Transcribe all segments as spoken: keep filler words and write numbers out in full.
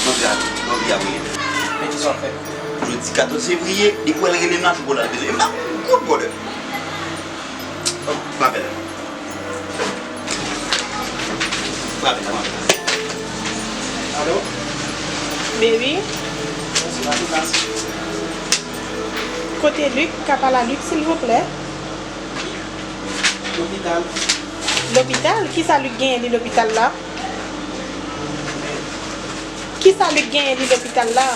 Mwen gade, mwen vle ap rele. Men kisa w ap fè? Jodi katòz fevriye, depi w al rele m nan, fè w la bezwen. M pa good brother. Oh, m apèl la. M apèl la, m apèl la. Alo? Baby? Bonswa, ki pase? Kote Luc? Ka pale a Luc, silvouplè? Lopital. Lopital? Kisa Luc genyen li lopital la? Kisa Luc genyen li lopital la?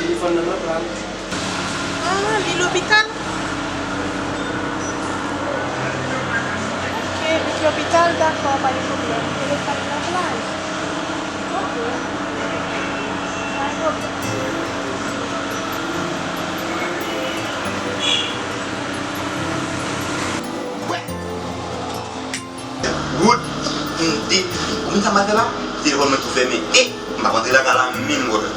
Telefòn nan nan pral. Ah, li lopital? Ok, Luc lopital, dakò, pa gen pwoblèm. Telefòn nan pral. Ok. Pa gen pwoblèm. Wè. Good. M te, ou konn sa m al fè la? Telefòn mwen tou fèmen. E, m p ap antre lakay la menm, brother.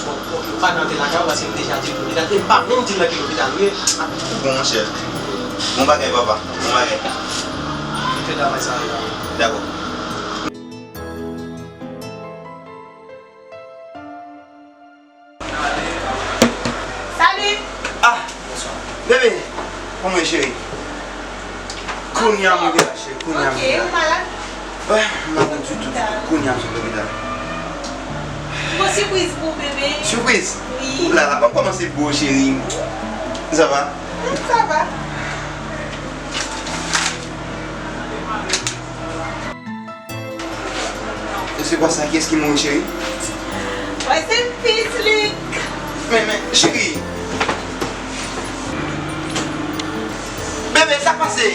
Bon, ok, ou pa ka antre lakay ou paske m deja di l lopital. E m pa menm di l nan ki lopital ou ye. Bon, monchè. Bon bagay, papa. Bon bagay. Fè travay sa yo. Dakò. Salut! Ah! Bebe! Kòman w ye, cheri? Kounye a m rive la, cheri. Kounye a m rive la. Ok, ou malad? Wè, m pa bon ditou, ditou. Kounye a m sot lopital. Gon sipriz pou ou, bebe. Sipriz? Wi. Ou la la, pa kòmanse bo, cheri. Ça va? Ça va. E se pa sa, kiyès ki mouri, cheri? Mwen se fis Luc. Men, men, cheri. Bebe, sa k pase?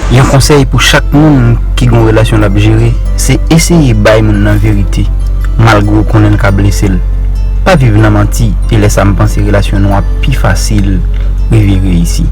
Yon konsèy pou chak moun ki gon relasyon l ap jere, se eseye bay moun nan verite, malgre w konnen l ka blese l. Pa viv nan manti, e lè sa m panse relasyon nou ap pi fasil rive reyisi.